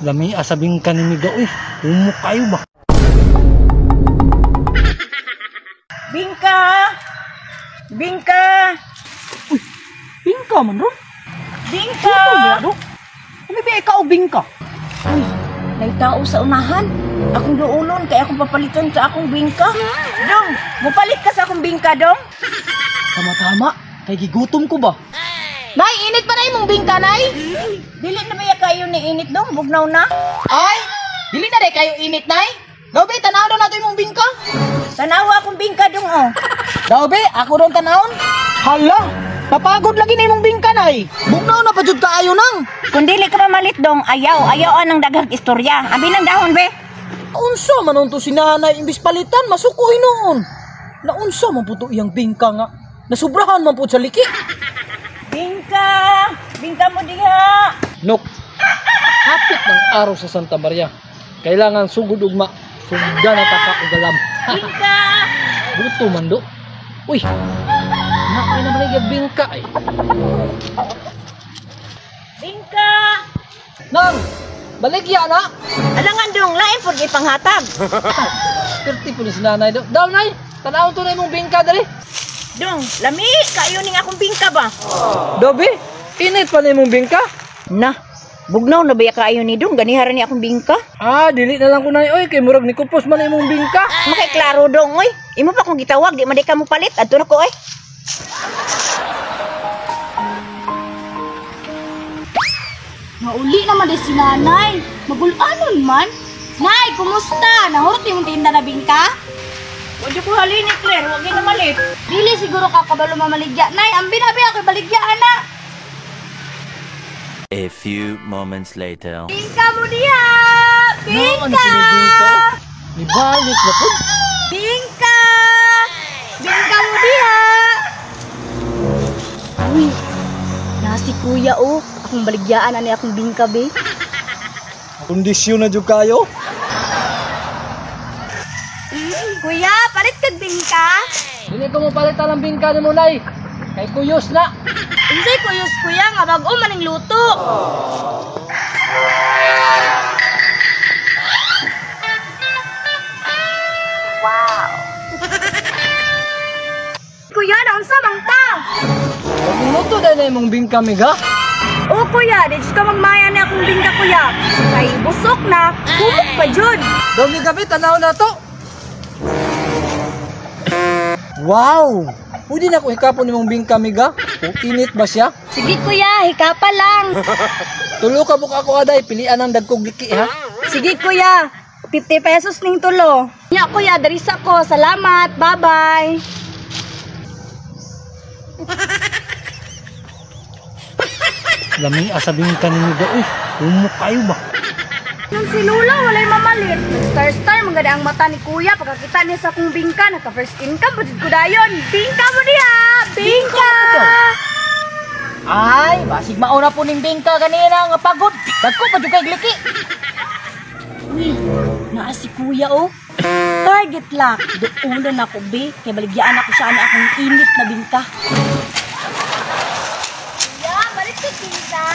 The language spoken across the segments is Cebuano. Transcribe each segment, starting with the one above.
Lami asabing kanimiga uy. Humok kayo ba? Bingka! Bingka! Uy, bingka man ron? Bingka! Ano ba ikaw bingka? Uy, nagtao sa unahan. Akong duulon kay akong papalitan sa akong bingka. Dong, mupalit ka sa akong bingka, dong? Tama-tama, kay gigutom ko ba? Nay, init pa na imong bingka, nay? Dili na ba kayo ni init, dong? Bugnaw na? Ay, dili na rin kayo init, nay? Daw be, tanaw daw nato imong bingka. Tanawa akong bingka, dong, oh. Daw be, ako daw tanawon. Hala, napagod lagi na imong bingka, nay. Bugnaw na pa jud kaayo nang. Kung dili ka mamalit, dong, ayaw. Ayaw anang daghang istorya. Abi ng dahon, be. Unsa man unto si nanay imbis palitan masuko hinuon. Naunsa man pud to iyang bingka nga. Nasubrahan man pud sa liki. Bingka! Bingka mo diha! Nok. Hapit ng araw sa Santa Maria. Kailangan sugod ugma. Sugdan na taka og alam. Bingka! Buto man do. Uy. Naay naman ay bingka eh. Bingka! Nang, baligya na. Alangan dong, lain pud ipanghatag. Pirti po ni si nanay do. Daw nay, tanawon to na imong bingka dali. Dong, lami kayo ning akong bingka ba? Dobi, init pa na imong bingka? Na, bugnaw na ba kaayo ni dong? Ganihara ni akong bingka. Ah, dili na lang ko nay oy kay murag ni kupos man imong bingka. Makiklaro dong, oy. Imo pa kong gitawag, di man di ka mo palit. Adto na ko, oy. Mauli naman din si nanay. Magulanon man. Nay, kumusta? Nahurot yung tinda na bingka? Wag ko halini, Claire. Wag na malit. Dili siguro ka kabalo mamaligya. Nay, ambin abi ako baligya ana. A few moments later. Bingka mo diha! Ano Bingka! si bingka? Nibalik na pud. Bingka! Bingka mo diha! Uy, nasi kuya oh. Akong baligyaan ani akong bingka be. Kondisyon na jud kayo. Kuya, palit kag bingka? Dili ko mo palitan ang bingka nimo nay. Kay kuyos na. Unsay kuyos kuya nga bag-o maning luto. Wow. Kuya, naunsa man ka? Bagong luto dahil na imong bingka miga. O kuya, di jud ka magmaya ni akong bingka kuya. Kay busok na, kumok pa jud. Daw gabi tanaw na to. Wow! Pwede na ko hikapon imong bingka miga. Kung init ba siya? Sige kuya, hikapa lang. Tulo ka buka ako aday, pilian ang dagkog liki ha. Sige kuya, 50 pesos ning tulo. Nya kuya, dari sa ko. Salamat. Bye-bye. Lami asabing kanimiga uy. Humok kayo ba? Nung si Lula, walay mamalit. Star-star, maganda ang mata ni kuya. Pagkakita niya sa akong bingka, naka first income, budget ko dayon. Bingka mo niya! Bingka! Ay, basig mauna po ning bingka kanina nga pagod. Dagko pa jud kay gliki. Uy, naa si kuya oh. Target lock. Duulo na ko, be. Kay baligyaan ako siya na akong init na bingka. Kuya, balik sa bingka.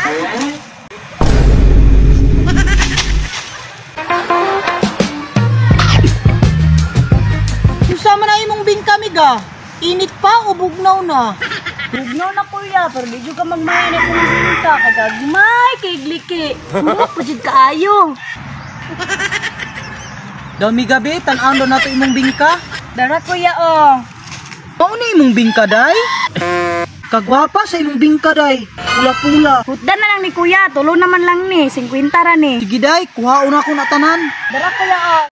Unsa man na imong bingka miga? Init pa o bugnaw na? Bugnaw na kuya, pero di jud ka magmaya na akong bingka. Kagagmay, kay gliki. Kumok pa jud kaayo. Daw miga be, tan-awon daw nato imong bingka. Dara kuya oh. Mao ni imong bingka day? Kagwapa sa imong bingka day. Pula-pula. Hutdan na lang ni kuya, tulo naman lang ni, 50 ra ni. Sige day, kuhaon ako na tanan. Dara kuya oh.